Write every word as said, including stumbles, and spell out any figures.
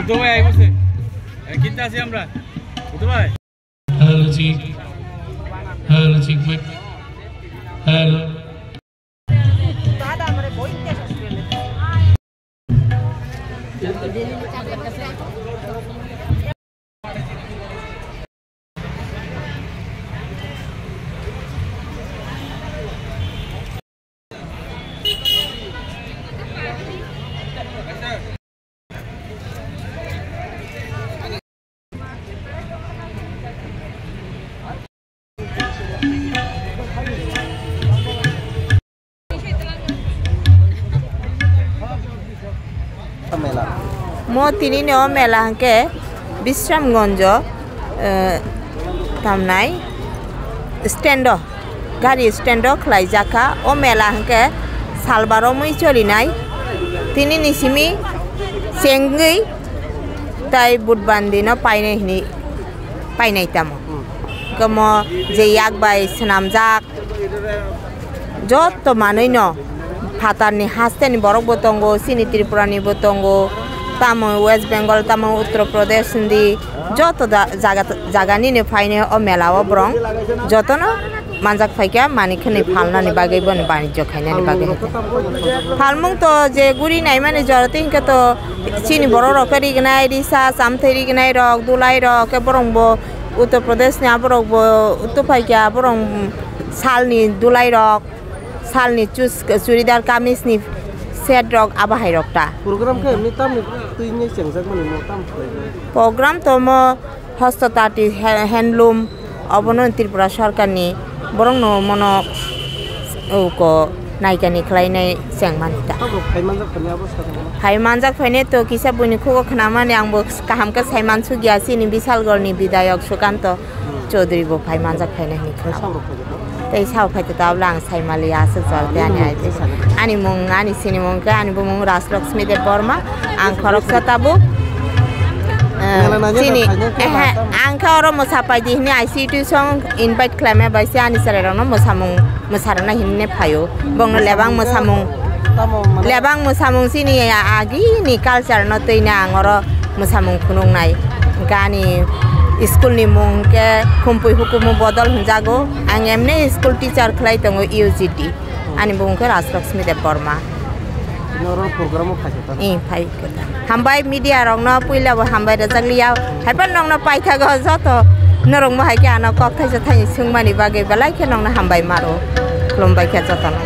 Dubai I বসে। এ, কিনতে আসি আমরা। দুবাই। Hello, chick. হ্যালো, chick, Mick. Hello. Mo tini ni o mela hwnkhe Bisramganjo, eh, tamnai stand o, gari stand o khlaijak kha. O mela hwnkhe salbaro mui cholinai. Tini ni simi chengwi tai Budbandi no painai hwnwi painai tamo. Hwnkhe mo je yak bai swnamjak, joto manwi no phatar ni haste ni borok bo tongo, chini Tripura ni bo tongo, tamo West Bengal, tamo Uttar Pradesh hindi, joto da-, jaga, jaga nini phainai o mela o borong jotono manjak phaikha, mani khwnwi phalnani bagwi, boni banijyo khainani bagwi. Phalmung to je guri naimani jora tei hinkhe to chini borok rok khe rignai risa, chamthai rignai rok, dulai rok, khe borong bo Uttar Pradesh ni aborok bo tuphaikha, borong salni dulai rok, salni chus-, churidar kamis ni set rok, abo hai rok ta. Program khe emni tamni twi nai chengjak mani mo tam khlai? Program to mo hosto tati ha-, handloom obono Tripura sarkar ni borok no mono uko naikani khlai nai chengmani ta. Abo phai manjak phani abo sa. Phai manjak phainai to kisa buini khugo khnamani ang bo kaham khe sai mansukya chini Bisalgor ni bidayok Sukanto Chaudhary bo phai manjak phainai hinwi khna. Tei sao phai to tabla ang sai mali aswk chol tei ani ai tei ani mung ani sini mung khe ani bumung Rajlakshmi Debbarma ang khoroksa tabuk. Eh, chini ehe ang khe oro mwsa paidi hinwi I C T song invite khlaima bai se ani chwrai rokno mwsamung mwsarwna hinwi phaio bongno lebang mwsamung. Lebang mwsamung chini agini culture no twi na ang oro mwsamung phunuknai. Hwnkhe ani school ni mung khe Khumpui Hukumu Bodol hwnjago. Ang emni school teacher khlai tongo U G D. Ani bumung khe Rajlakshmi Debbarma. Oro program o phai khe ta? Ih, phai khe ta. Hambai media rokno puila bo hambai rwjak liya. Haiphano nokno paithago joto norok mo hai khe ano kok thaisa thani swngmani bagwi belai khe nokno hambai maro. Khulumbai khe jotono.